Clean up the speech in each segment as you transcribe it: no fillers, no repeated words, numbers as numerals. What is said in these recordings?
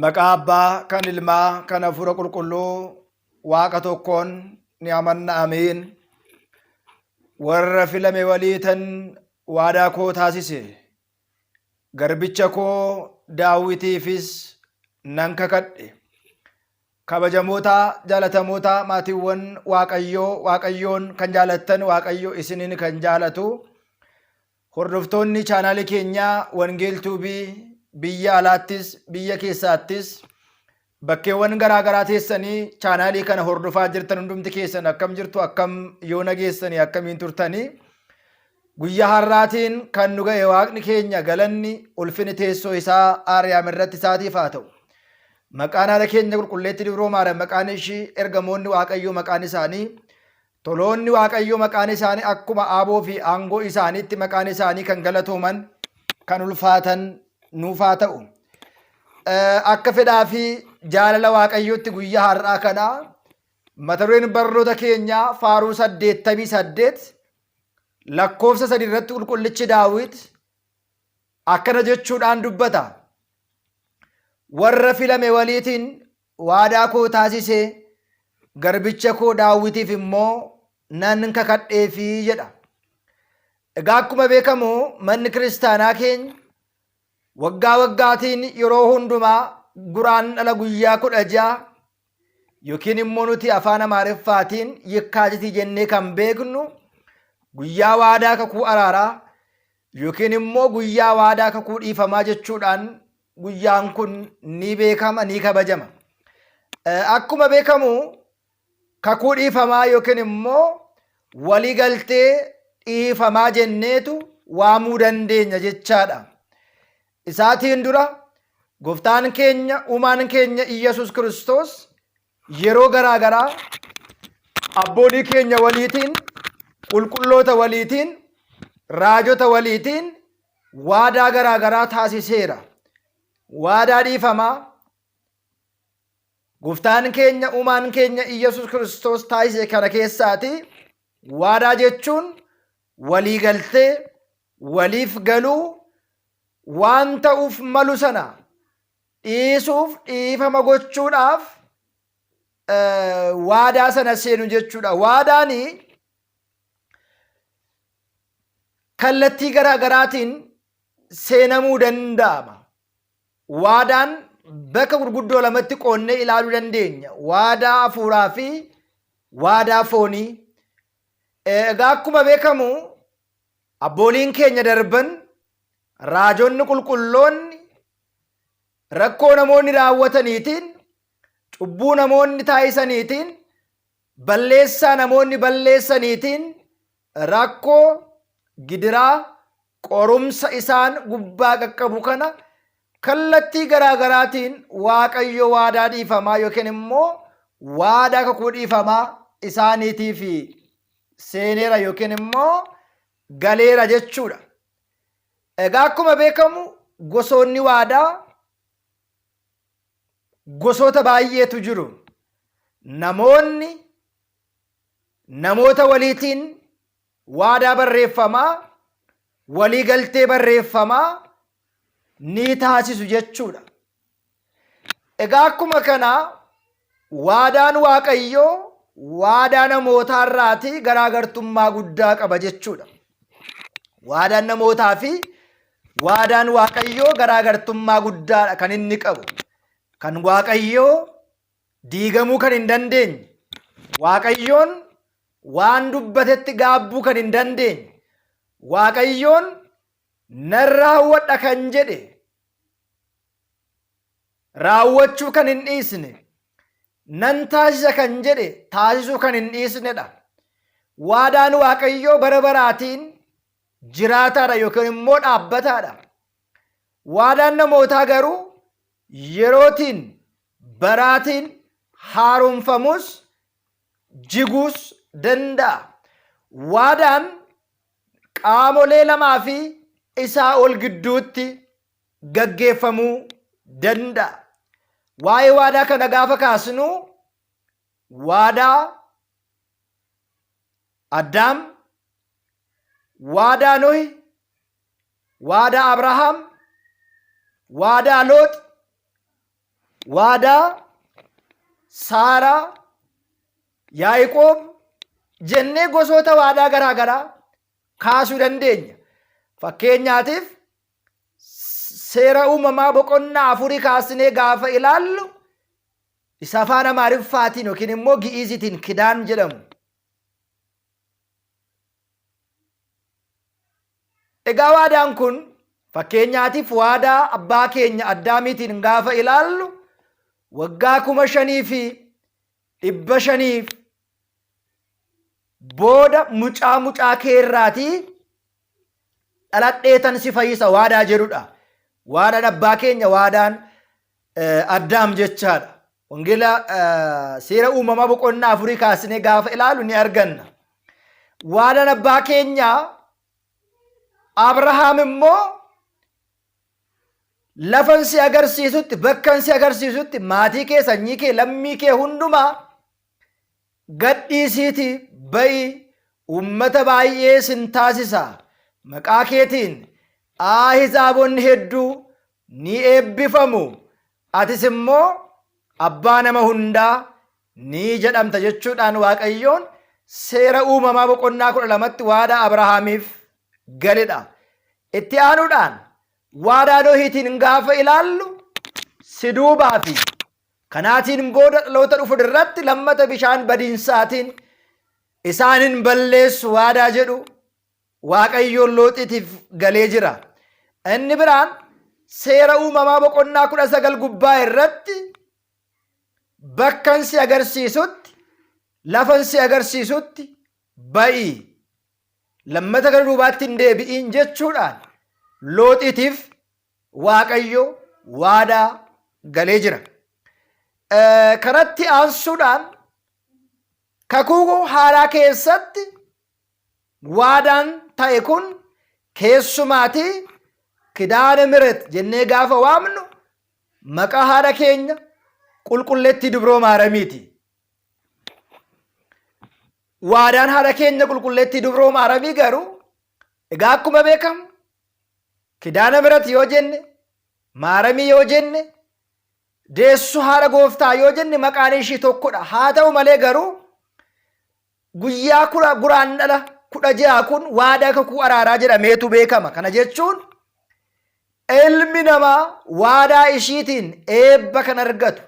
Maqaa Abbaa kan Ilmaa kan Hafuura Qulqulluu Waaqa tokkoon ni amanna amiin. Warra filame waliitan waadaa koo taasise. Garbicha koo Daawitiifis nan kakadhe. Kabajamoota jaalatamoota maatiiwwan Waaqayyoo Waaqayyoon kan jaalattan Waaqayyo isiniin kan jaalatu Hordoftoonni chaanaalii keenyaa Wangeel Tuubii biyya alaattis biyya keessaattis bakkeewwan garaa garaa teessanii chaanaalii kana hordofaa jirtan hundumti keessan akkam jirtu akkam yoo nageessanii akkamiin turtanii guyyaa har'aatiin kan nu ga'e waaqni keenya galanni ulfini teessoo isaa aariyaam irratti isaatiif haa ta'u. Maqaan haadha keenya qulqulleetti Dubroo Maariyaam maqaan ishii ergamoonni Waaqayyoo maqaan isaanii Toloonni Waaqayyoo maqaan isaanii akkuma aaboo fi aangoo isaaniitti maqaan isaanii kan galatooman kan ulfaatan nuuf haa ta'u. Akka fedhaa fi jaalala Waaqayyootti guyyaa har'aa kana mata dureen barnoota keenyaa faaruu 88 lakkoofsa 3 irratti qulqullichi Daawit akkana jechuudhaan dubbata. Warra filame waliitiin waadaa koo taasise, garbicha koo Daawitiif immoo nan kakadheefi jedha. Egaa akkuma beekamu manni kiristaanaa keenya waggaa waggaatiin yeroo hundumaa guraan dhala guyyaa 16 yookiin immoo nuti afaan Amaariffaatiin Yikkaajitii jennee kan beeknu guyyaa waadaa kakuu araaraa yookiin immoo guyyaa waadaa kakuu dhiifamaa jechuudhaan guyyaan kun ni beekama ni kabajama. Akkuma beekamu kakuu dhiifamaa yookiin immoo waliigaltee dhiifamaa jenneetu waamuu dandeenya jechaadha. Isaatiin dura gooftaan keenya uumaan keenya Iyyasuus Kiristoos yeroo garaa garaa abboolii keenya waliitiin qulqulloota waliitiin raajota waliitiin waadaa garaa garaa taasiseera. Waadaa dhiifamaa gooftaan keenya uumaan keenya Iyyasuus Kiristoos taasise kana keessaati waadaa jechuun walii galtee waliif galuu waan ta'uuf malu sana dhiisuuf dhiifama gochuudhaaf waadaa sana seenu jechuudha. Waadaan kallattii garaa garaatiin seenamuu danda'ama. Waadaan bakka gurguddoo lamatti qoonnee ilaaluu dandeenya. Waadaa hafuuraa fi waadaa foonii. Egaa akkuma beekamu abbooliin keenya darban raajonni qulqulloonni rakkoo namoonni raawwataniitiin, cubbuu namoonni taasisaniitiin, balleessaa namoonni balleessaniitiin rakkoo gidiraa qorumsa isaan gubbaa qaqqabu kana kallattii garaa garaatiin Waaqayyo waadaa dhiifamaa yookiin immoo waadaa kakuu dhiifamaa isaaniitiif seeneera yookiin immoo galeera jechuudha. Egaa akkuma beekamu gosoonni waadaa gosoota baay'eetu jiru. Namoonni namoota waliitiin waadaa barreeffamaa, walii galtee barreeffamaa ni taasisu jechuudha. Egaa akkuma kana waadaan Waaqayyoo waadaa namootaa irraatii garaagartummaa guddaa qaba jechuudha. Waadaan namootaa fi waadaan Waaqayyoo garaagartummaa guddaadha kan inni qabu. Kan Waaqayyoo diigamuu kan hin dandeenye, Waaqayyoon waan dubbatetti gaabbuu kan hin dandeenye, Waaqayyoon nan raawwadha kan jedhe raawwachuu kan hin dhiisne, nan taasisa kan jedhe taasisuu kan hin dhiisnedha. Waadaan Waaqayyoo bara baraatiin jiraataadha yookiin immoo dhaabbataadha. Waadaan namootaa garuu yerootiin baraatiin haaromfamus jiguus danda'a. Waadaan qaamolee lamaa fi isaa ol gidduutti gaggeeffamuu danda'a. Waa'ee waadaa kana gaafa kaasnu waadaa Addaam, waadaa Nohi, waadaa Abrahaam, waadaa Loox, Waadaa Saaraa, Yaa'iqoob jennee gosoota waadaa garaa garaa kaasuu dandeenya. Fakkeenyaatiif seera uumamaa boqonnaa afurii kaasnee gaafa ilaallu isa afaan Amaariffaatiin yookiin immoo Gi'iiziitiin kidaan jedhamu. Egaa waadaan kun fakkeenyaatiif waadaa abbaa keenya Addaamiitiin gaafa ilaallu waggaa 5500 booda mucaa mucaa keerraatii dhaladheetan si fayyisa waadaa jedhudha. Waadaan abbaa keenya waadaan Addaam jechaadha. Wangeela seera uumamaa boqonnaa afurii kaasnee gaafa ilaalu ni arganna. Waadaan abbaa keenyaa Abrahaam immoo lafan si agarsiisutti bakkan si agarsiisutti maatii kee sanyii kee lammii kee hundumaa gadhiisiitii ba'i uummata baay'ee sin taasisa maqaa keetiin aahizaabonni hedduu ni eebbifamu atis immoo abbaa nama hundaa ni jedhamta jechuudhaan Waaqayyoon seera uumamaa boqonnaa 12tti waadaa Abrahaamiif galedha. Itti aanuudhaan waadaa Nohiitiin gaafa ilaallu si duubaa fi kanaatiin booda dhaloota dhufu irratti lammata bishaan badiinsaatiin isaan hin balleessu waadaa jedhu Waaqayyoon Looxiitiif galee jira. Inni biraan seera uumamaa boqonnaa 19 gubbaa irratti bakkan si agarsiisutti lafan si agarsiisutti ba'i lammata gara duubaatti hin deebi'iin jechuudhaan Looxiitiif Waaqayyo waadaa galee jira. Kanatti aansuudhaan kakuu haaraa keessatti waadaan ta'e kun keessumaatii Kidaane Miret jennee gaafa waamnu maqaa haadha keenya qulqulleettii Dubroo Maaramiiti. Waadaan haadha keenya qulqulleettii Dubroo Maaramii garuu egaa akkuma beekamu Kidaana Miret yoo jenne Maaramii yoo jenne deessu haadha gooftaa yoo jenne maqaan ishii tokkodha. Haa ta'u malee garuu guyyaa kudha guraandhala 16 kun waadaa kakuu araaraa jedhameetu beekama. Kana jechuun ilmi namaa waadaa ishiitiin eebba kan argatu,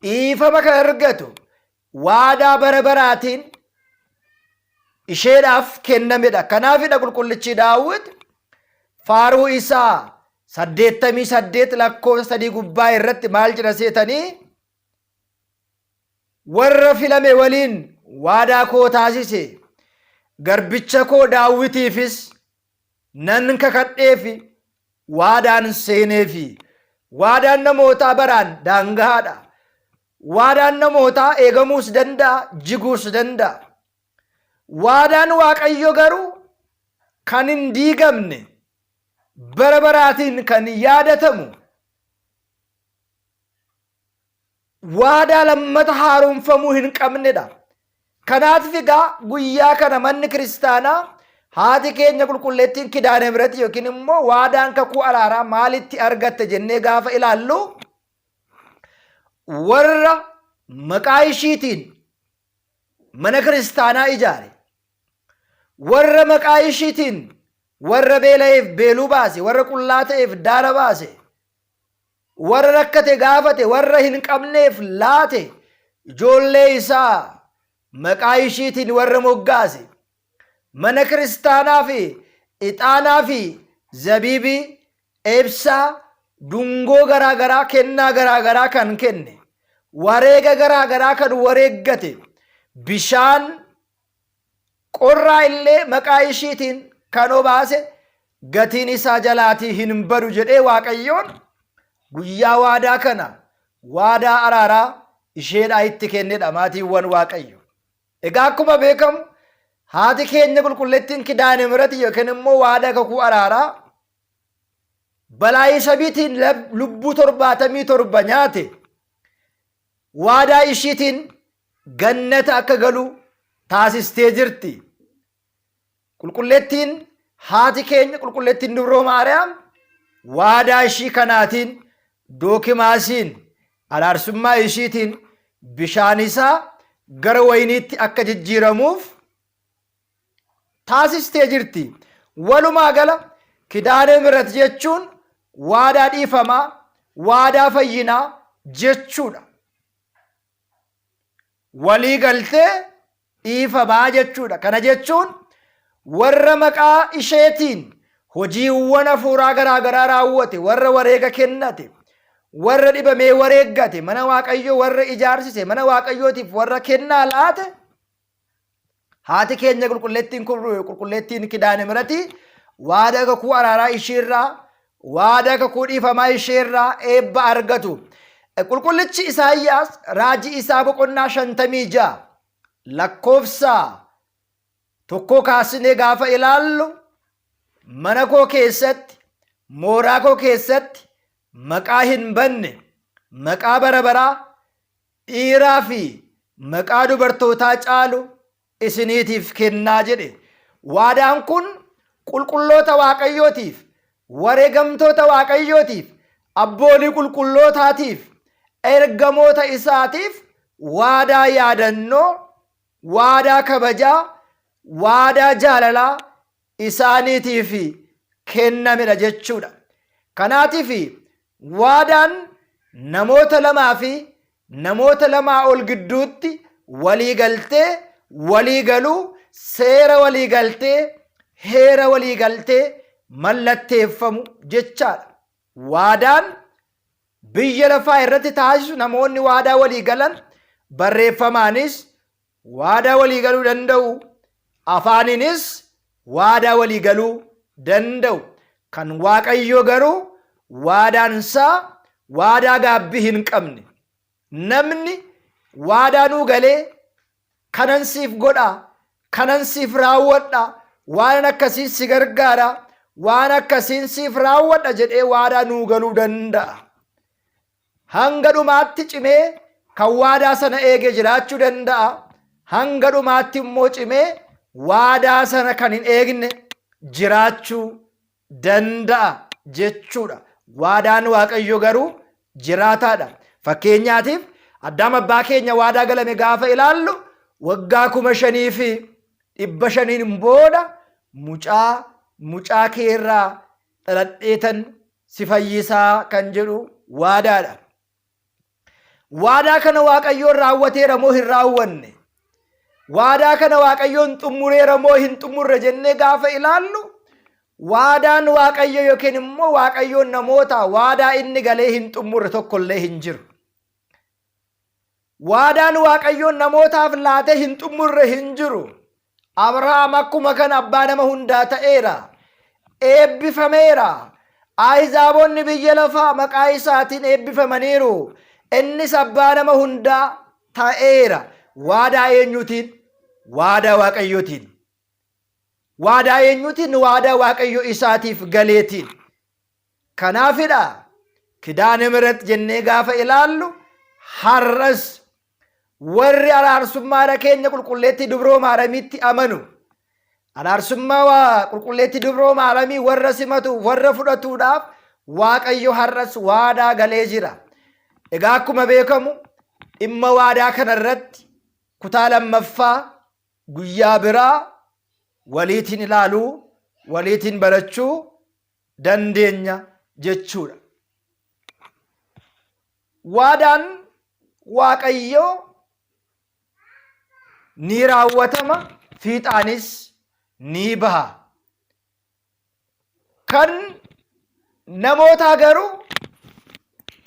dhiifama kan argatu, waadaa bara baraatiin isheedhaaf kennamedha. Kanaafidha qulqullichi Daawit faaruu isaa 88 lakkoofsa 3 gubbaa irratti maal jedha seetanii? Warra filame waliin waadaa koo taasise, garbicha koo Daawitiifis nan kakadheefi waadaan seeneefi. Waadaan namootaa baraan daangahaadha. Waadaan namootaa eegamuus danda'a, jiguus danda'a. Waadaan Waaqayyo garuu kan hin diigamne, bara baraatiin kan yaadatamu, waadaa lammata haaromfamuu hin qabnedha. Kanaaf egaa guyyaa kana manni kiristaanaa haati keenya qulqulleettiin Kidaane Mirat yookiin immoo waadaan kakuu araaraa maalitti argatte jennee gaafa ilaallu warra maqaa ishiitiin mana kiristaanaa ijaare warra maqaa ishiitiin warra beela'eef beeluu baase warra qullaa ta'eef daara baase warra rakkate gaafate, warra hin qabneef laate, ijoollee isaa maqaa ishiitiin warra moggaase, mana kiristaanaa fi ixaanaa fi zabiibii, ibsaa, dungoo garaa garaa, kennaa garaa garaa kan kenne, wareega garaa garaa kan wareeggate, bishaan Qorraa illee maqaa ishiitiin kan obaase gatiin isaa jalaatii hin badu jedhee Waaqayyoon guyyaa waadaa kana waadaa araaraa isheedhaa itti kennedha maatiiwwan Waaqayyo. Egaa akkuma beekamu haati keenya qulqulleettiin Kidaane Mirat yookiin immoo waadaa kakuu araaraa balaa isabiitiin lubbuu 77 nyaate waadaa ishiitiin gannata akka galu taasistee jirti. Qulqulleettiin haati keenya qulqulleettiin Dubroo Maariyaam waadaa ishii kanaatiin Dookimaasiin Araarsummaa ishiitiin bishaan isaa gara wayiniitti akka jijjiiramuuf taasistee jirti. Walumaa gala Kidaanee Mihirat jechuun waadaa dhiifamaa, waadaa fayyinaa jechuudha. Walii galtee dhiifamaa jechuudha. Kana jechuun warra maqaa isheetiin hojiiwwan hafuuraa garaa garaa raawwate, warra wareega kennate, warra dhibamee wareeggate, mana Waaqayyoo warra ijaarsise, mana Waaqayyootiif warra kennaa laate, haati keenya qulqulleettiin qulqulleettiin Kidaane Miratii waadaa kakuu araaraa isheerraa, waadaa kakuu dhiifamaa isheerraa eebba argatu. Qulqullichi Isaayyaas raajii isaa boqonnaa 56 lakkoofsa tokkoo kaasnee gaafa ilaallu mana koo keessatti, mooraa koo keessatti maqaa hin banne, maqaa bara baraa dhiiraa fi maqaa dubartootaa caalu isiniitiif kennaa jedhe. Waadaan kun qulqulloota Waaqayyootiif, wareegamtoota Waaqayyootiif, abboolii qulqullootaatiif, ergamoota isaatiif waadaa yaadannoo, waadaa kabajaa, waadaa jaalalaa isaaniitiif kennamedha jechuudha. Kanaatiif waadaan namoota lamaa fi namoota lamaa ol gidduutti walii galtee walii galuu, seera walii galtee, heera walii galtee mallatteeffamu jechaadha. Waadaan biyya lafaa irratti taasisu namoonni waadaa walii galan barreeffamaanis waadaa walii galuu danda'u, afaaniinis waadaa walii galuu danda'u. Kan Waaqayyoo garuu waadaan isaa waadaa gaabbii hin qabne. Namni waadaa nuu galee kanan siif godha, kanan siif raawwadha, waan akkasiin si gargaara, waan akkasiin siif raawwadha jedhee waadaa nuu galuu danda'a. Hanga dhumaatti cimee kan waadaa sana eege jiraachuu danda'a. Hanga dhumaatti immoo cimee waadaa sana kan hin eegne jiraachuu danda'a jechuudha. Waadaan Waaqayyo garuu jiraataadha. Fakkeenyaatiif Addaam abbaa keenya waadaa galame gaafa ilaallu waggaa 5500n booda mucaa mucaa keerraa dhaladheetan si fayyisaa kan jedhu waadaadha. Waadaa kana Waaqayyoon raawwateera moo hin raawwanne? Waadaa kana Waaqayyoon xumureera moo hin xumurre jennee gaafa ilaallu waadaan Waaqayyo yookiin immoo Waaqayyoon namoota waadaa inni galee hin xumurre tokkollee hin jiru. Waadaan Waaqayyoon namootaaf laatee hin xumurre hin jiru. Abrahaam akkuma kana abbaa nama hundaa ta'eera. Eebbifameera. Ahizaabonni biyya lafaa maqaa isaatiin eebbifamaniiru. Innis abbaa nama hundaa ta'eera. Waadaa eenyuutiin? Waadaa Waaqayyootiin. Waadaa eenyuutiin? Waadaa Waaqayyo isaatiif galeetiin. Kanaafidha Kidaane Mihiret jennee gaafa ilaallu har'as warri araarsummaa haadha keenya qulqulleettii dubroo maaramiitti amanu araarsummaa waa qulqulleettii dubroo maaramii warra simatu warra fudhatuudhaaf Waaqayyo har'as waadaa galee jira. Egaa akkuma beekamu dhimma waadaa kanarratti kutaa lammaffaa guyyaa biraa waliitiin ilaaluu waliitiin barachuu dandeenya jechuudha. Waadaan Waaqayyoo ni raawwatama, fiixaanis ni baha. Kan namootaa garuu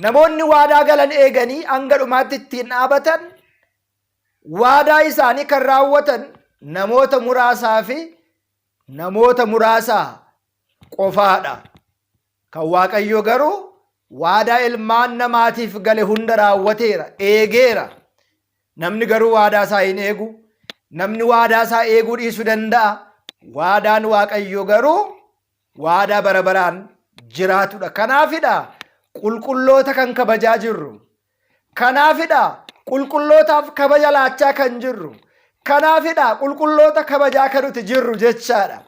namoonni waadaa galan eeganii hanga dhumaatti ittiin dhaabatan waadaa isaanii kan raawwatan namoota muraasaa fi namoota muraasa qofaadha. Kan Waaqayyo garuu waadaa ilmaan namaatiif gale hunda raawwateera, eegeera. Namni garuu waadaa isaa hin eegu. Namni waadaa isaa eeguu dhiisuu danda'a. Waadaan Waaqayyo garuu waadaa bara baraan jiraatudha. Kanaafidha qulqulloota kan kabajaa jirru. Kanaafidha qulqullootaaf kabaja laachaa kan jirru. Kanaafidha qulqulloota kabajaa kan nuti jirru jechaadha.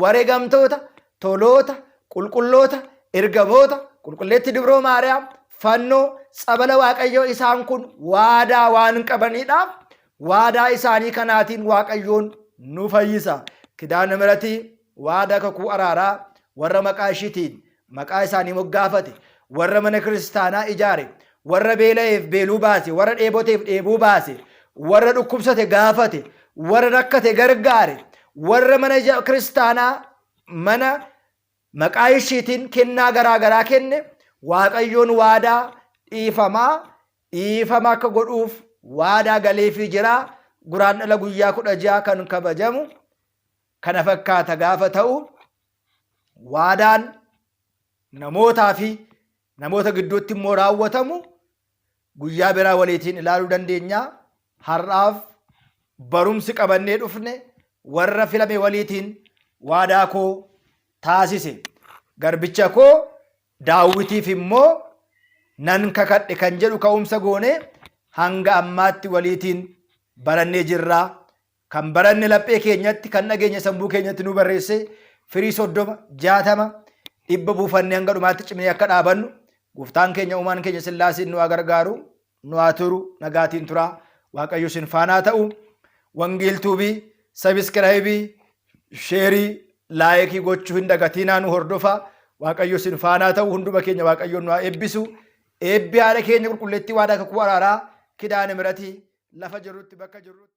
Wareegamtoota, toloota, qulqulloota, ergamoota, qulqulleetti dubroo Maariyaam, fannoo, tsabala Waaqayyoo isaan kun waadaa waan qabaniidhaaf waadaa isaanii kanaatiin Waaqayyoon nu fayyisa. Kidaana Miratii waadaa kakuu araaraa warra maqaa ishiitiin maqaa isaanii moggaafate, warra mana kiristaanaa ijaare, warra beela'eef beeluu baase, warra dheeboteef dheebuu baase, warra dhukkubsate gaafate, warra rakkate gargaare, warra mana kiristaanaa mana maqaa ishiitiin kennaa garaa garaa kenne Waaqayyoon waadaa dhiifamaa dhiifama akka godhuuf waadaa galeefii jira. Guraandhala guyyaa 16 kan kabajamu kana fakkaata gaafa ta'u waadaan namootaa fi namoota gidduutti immoo raawwatamu guyyaa biraa waliitiin ilaaluu dandeenya. Har'aaf barumsi qabannee dhufne warra filame waliitiin waadaa koo taasise. Garbicha koo Daawitiif immoo nan kakadhe kan jedhu ka'umsa goone hanga ammaatti waliitiin barannee jirra. Kan baranne laphee keenyatti, kan dhageenye sammuu keenyatti nu barreesse firii 30, 60, 100 buufannee hanga dhumaatti cimnee akka dhaabannu gooftaan keenya uumaan keenya sillaasiin nu haa gargaaru, nu haa turu, nagaatiin turaa. Waaqayyo isin faanaa ta'u. Wangiil tuubii, sabiskiraayibii, sheerii, laayikii gochuu hin dagatiinaa nu hordofa. Waaqayyo isin faanaa ta'u hunduma keenya Waaqayyoon nu haa eebbisu. Eebbi haadha keenya qulqulleettii waadaa kakuu araaraa kidaane miratii lafa jirrutti bakka jirrutti.